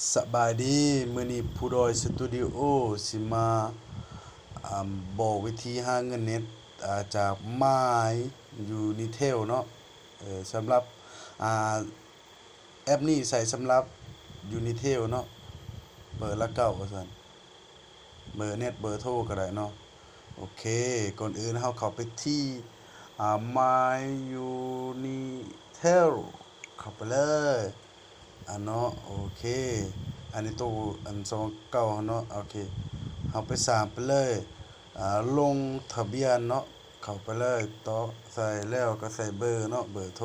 ສະບາຍດີ, ມື້ນີ້ພູດອຍສະຕູດິໂອຊິມາ ອາ ບອກວິທີຫາເງິນເນັດ ອາ ຈາກມາຍຢູນີເທວເນາະ. ເອີ ສຳລັບ ອາ ແອັບນີ້ໃຊ້ສຳລັບຢູນີເທວເນາະ, ເບີລະເກົ້າວ່າຊັ້ນ. ເບີເນັດເບີໂທກໍໄດ້ເນາະ. ໂອເຄ ກ່ອນອື່ນເຮົາເຂົ້າໄປທີ່ ອາ ມາຍຢູນີເທວ ເຂົ້າໄປເລີຍ ອາ ເນາະ. ໂອເຄ ອັນນີ້ໂຕອັນສອງເກົ້າເນາະ. ໂອເຄ ເຮົາໄປສ້າງໄປເລີຍ ອາ ລົງທະບຽນເນາະ. ເຂົ້າໄປເລີຍ ຕອກໃສ່ແລ້ວກໍໃສ່ເບີເນາະ ເບີໂທ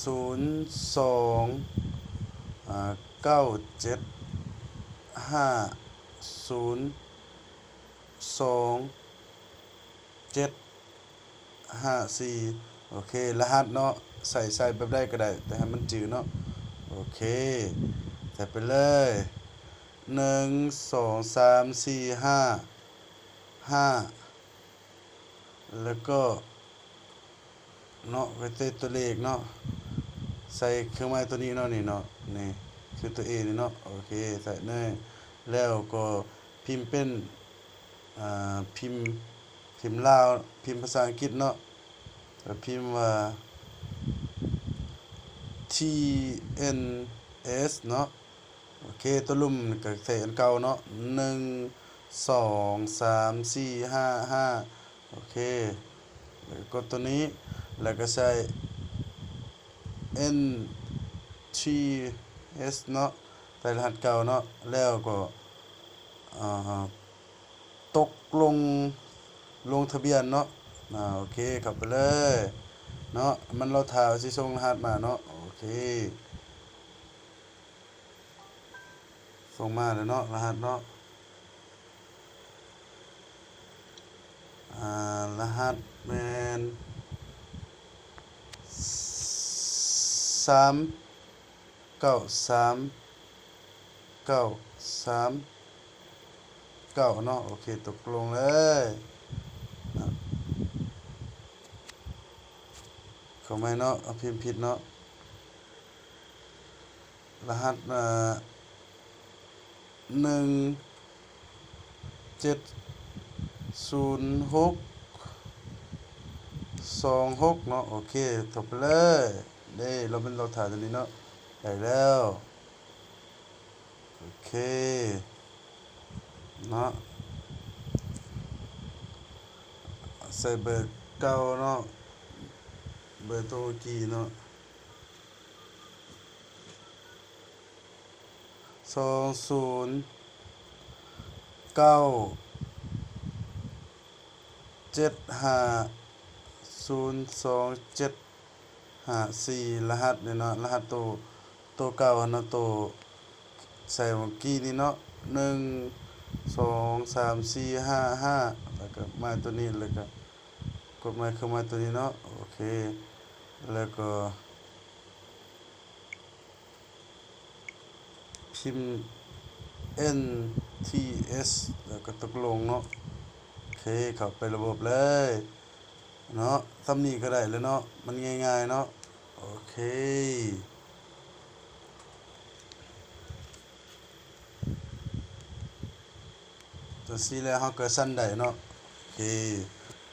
ສູນສອງ ອາ ເກົ້າເຈັດຫ້າ ສູນສອງເຈັດຫ້າສີ່. ໂອເຄ ລະຫັດເນາະ ໃສ່ ໃສ່ແບບໃດກໍໄດ້ ແຕ່ໃຫ້ມັນຈື່ເນາະ. ໂອເຄ ໃສ່ໄປເລີຍ ໜຶ່ງ ສອງ ສາມ ສີ່ ຫ້າ ຫ້າ ແລ້ວກໍ ເນາະ ໄປເຕະຕົວເລກເນາະ ໃສ່ເຄື່ອງໝາຍຕົວນີ້ເນາະ ນີ້ເນາະ ນີ້ຄືຕົວເອນີ້ເນາະ. ໂອເຄ ໃສ່ແນ່ ແລ້ວກໍພິມເປັນ ອາ ພິມ ພິມລາວ ພິມພາສາອັງກິດເນາະ ແລ້ວພິມວ່າ ທີເອັນເອສ ເນາະ. ໂອເຄ ຕົວລຸ່ມກໍໃສ່ອັນເກົ່າເນາະ ໜຶ່ງ ສອງ ສາມ ສີ່ ຫ້າ ຫ້າ. ໂອເຄ ແລ້ວກໍກົດຕົວນີ້ ແລ້ວກໍໃສ່ ເອັນ ທີ ເອສ ເນາະ ໃສ່ລະຫັດເກົ່າເນາະ ແລ້ວກໍ ອາ ຕົກລົງ ລົງທະບຽນເນາະ. ອາ ໂອເຄ ເຂົ້າໄປເລີຍເນາະ ມັນລໍຖ້າຊິສົ່ງລະຫັດມາເນາະ. ໂອເຄ ສົ່ງມາແລ້ວເນາະ ລະຫັດເນາະ. ອາ ລະຫັດແມ່ນ ສາມເກົ້າສາມເກົ້າສາມເກົ້າເນາະ. ໂອເຄ ຕົກລົງເລີຍ ເຂົ້າໃໝ່ເນາະ ເອົາພິມຜິດເນາະ. ລະຫັດ ອາ ໜຶ່ງເຈັດສູນຫົກສອງຫົກເນາະ. ໂອເຄ ຕົກໄປເລີຍເດ້ ລະແມ່ນລໍຖ້າຕົວນີ້ເນາະ. ໄດ້ແລ້ວ ໂອເຄເນາະ ໃສ່ເບີເກົ່າເນາະ ເບີໂຕກີ້ເນາະ. ສອງສູນເກົ້າເຈັດຫ້າສູນສອງເຈັດຫ້າສີ່ ລະຫັດນີ້ເນາະ ລະຫັດໂຕ ໂຕເກົ່າຫັ້ນເນາະ ໂຕໃສ່ເມື່ອກີ້ນີ້ເນາະ ໜຶ່ງສອງສາມສີ່ຫ້າຫ້າ ແລ້ວກໍມາໂຕນີ້ ແລ້ວກໍກົດໝາຍເຄື່ອງໝາຍໂຕນີ້ເນາະ. ໂອເຄ ແລ້ວກໍ ພິມ ເອັນ ທີ ເອສ ແລ້ວກໍຕົກລົງເນາະ. ໂອເຄ ເຂົ້າໄປລະບົບເລີຍເນາະ ສ່ຳນີ້ກໍໄດ້ແລ້ວເນາະ ມັນງ່າຍໆເນາະ. ໂອເຄ ຈັ່ງຊີ້ແລ້ວເຮົາກໍສັ່ນໄດ້ເນາະ. ໂອເຄ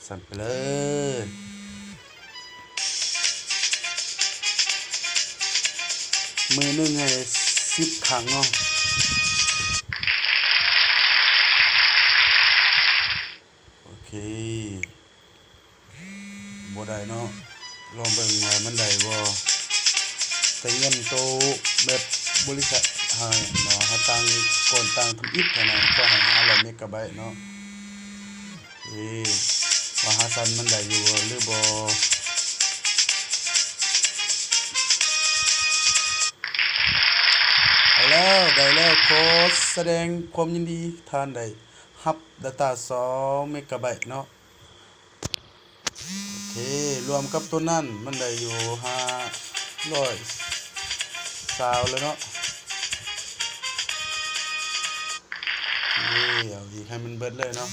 ສັ່ນໄປເລີຍ ມື້ໜຶ່ງໃຫ້ສິບຄັ້ງເນາະ. ໂອເຄ ບໍ່ໄດ້ເນາະ ລອງເບິ່ງວ່າມັນໄດ້ບໍ່. ແຕ່ເງິນໂຕແບບບໍລິສັດເຮົາເນາະ ເຮົາຕັ້ງ ກ່ອນຕັ້ງທຳອິດຫັ້ນນະ ກໍໃຫ້ຫ້າຮ້ອຍເມກາໄບເນາະ. ເອີ ວ່າເຮົາສັ່ນມັນໄດ້ຢູ່ບໍ່ ຫຼືບໍ່. ໄດ້ແລ້ວ ໄດ້ແລ້ວ ຂໍສະແດງຄວາມຍິນດີ ທ່ານໄດ້ຮັບດາຕ້າສອງເມກາໄບເນາະ. ໂອເຄ ລວມກັບໂຕນັ້ນມັນໄດ້ຢູ່ຫ້າຮ້ອຍຊາວແລ້ວເນາະ. ໂອເຄ ເອົາອີກໃຫ້ມັນເບິດເລີຍເນາະ.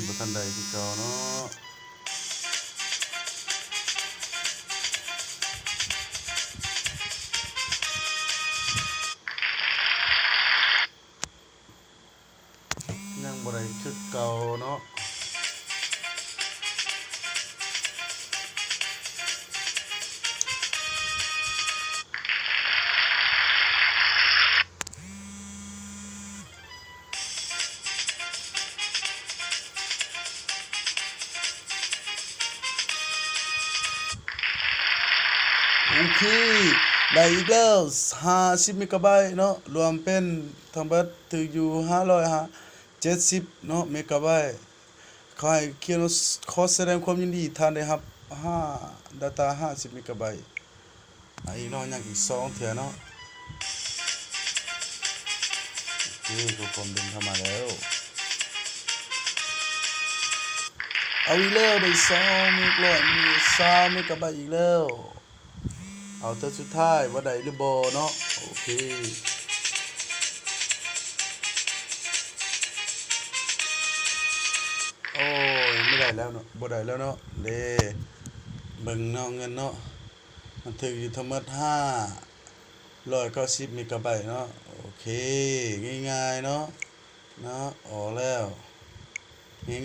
ບໍ່ທັນໄດ້ຄືເກົ່າເນາະ. ຍັງບໍ່ໄດ້ຄືເກົ່າເນາະ. ໂອເຄ ໄດ້ອີກແລ້ວ ຫ້າສິບເມກາໄບເນາະ ລວມເປັນທັງເບິດຖືກຢູ່ຫ້າຮ້ອຍຫ້າ ເຈັດສິບເນາະ ເມກາໄບ. ຂໍໃຫ້ ຂໍສະແດງຄວາມຍິນດີ ທ່ານໄດ້ຮັບຫ້າ ດາຕ້າຫ້າສິບເມກາໄບ. ອ່າ ອີກເນາະ ຍັງອີກສອງເທື່ອເນາະ. ໂອເຄ ຂໍ້ຄວາມເດີນເຂົ້າມາແລ້ວ. ເອົາອີກແລ້ວ ໄດ້ສອງຮ້ອຍຊາວເມກາໄບອີກແລ້ວ. ເອົາເທື່ອສຸດທ້າຍວ່າໄດ້ຫຼືບໍ່ເນາະ. ໂອເຄ ໂອ້ຍ ບໍ່ໄດ້ແລ້ວເນາະ ບໍ່ໄດ້ແລ້ວເນາະເດ້. ເບິ່ງເນາະ ເງິນເນາະ ມັນຖືກຢູ່ທັງໝົດຫ້າຮ້ອຍເກົ້າສິບເມກາໄບເນາະ. ໂອເຄ ງ່າຍໆເນາະ ເນາະ ອອກແລ້ວ.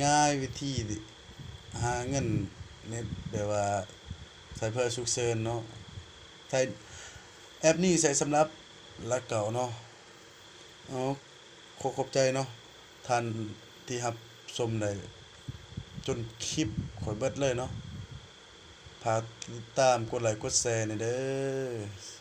ງ່າຍໆ ວິທີຫາເງິນເນັດ ແບບວ່າໃຊ້ເພື່ອສຸກເສີນເນາະ. ໃຊ້ແອັບນີ້ໃຊ້ສຳລັບລະເກົ່າເນາະ. ເອົາ ຂໍຂອບໃຈເນາະ ທ່ານທີ່ຮັບຊົມໄດ້ຈົນຄລິບຂ້ອຍເບິດເລີຍເນາະ. ຝາກຕິດຕາມ ກົດໄລ ກົດແຊແດ່ເດີ.